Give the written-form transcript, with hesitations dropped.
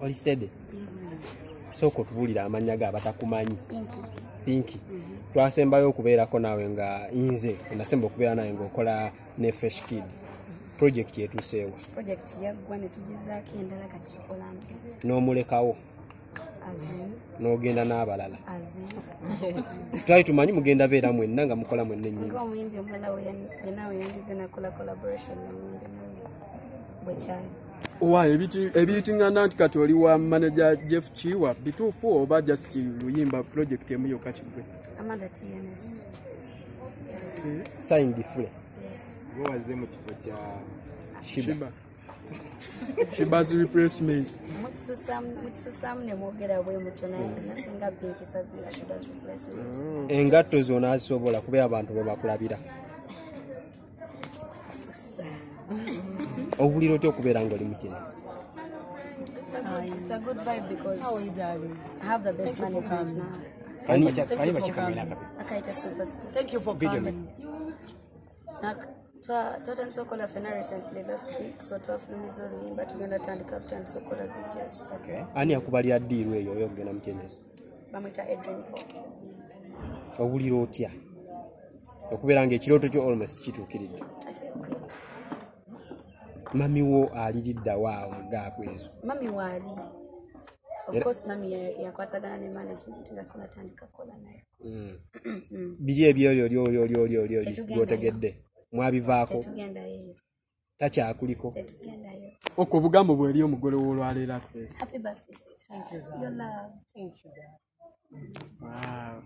Oli steady? Sooka otubuulire amannya go abatakumanyi. Pinky. Twasembayo okubeerako naawe nga nze nasemba okubeera naawe ng'okola ne Fresh Kid. Project etuuseewa? Project yaggwa ne tugizaako endala, kati tukola mpya. N'omulekawo? Azin. N'ogenda n'abalala? Azin. Twali tumanyi mugenda beera mwenna nga mukola mwenna ennyimba. Ng'omuyimbi omulala yenna we yandize nakola collaboration n'omuyimbi munne, bwe kyali. Owa ebiyitiŋŋana nti kati oli wa manager Jeff Kiwa, bituufu oba just luyimba, project emu yokka kigwe? Amanda TNS. Signed Fule? Yes. Gwe wazze mu kifo kya Shiba? Shiba's replacement. Mukisusaamu ne mwogera bwe mutyo, naye nasinga Pinky sazinga Shiba's replacement. Engatto zonna azisobola kubeera abantu bwe bakulabira? Kisusa. Owulira otya okubeera ng'oli mu TNS? It's a good vibe because How are you, darling? I have the best Thank you for management coming. now. Kayimba kikamwena akabi. Akaita Superstar. Thank you for Video. coming. Twatandise okukola fena recently, last week, so twafulumiza oluyimba, tugenda tandika kutandisa okukola videos. Okay. Ani akubalira deal eyo oyokugenda mu TNS? Bamwita Adrian Paul. Owulira otya okubeera ng'ekirooto kyo almost kituukiridde? I feel good. Mami wo aliriddawo awo gaapu ezo? Mami waali, of course, mami yakwatagana ne management nga sinatandika kukola naye. Biri ebyoyo oli oli oli oli oli oli Tetugendayo. gwotegedde mwabivaako? Tetugendayo. Takyakuliko? Tetugendayo. Okwo obugambo bweri omugole w'olwaleero Grace. Happy birthday, sweetheart. Your love. Thank you, darling. Wow.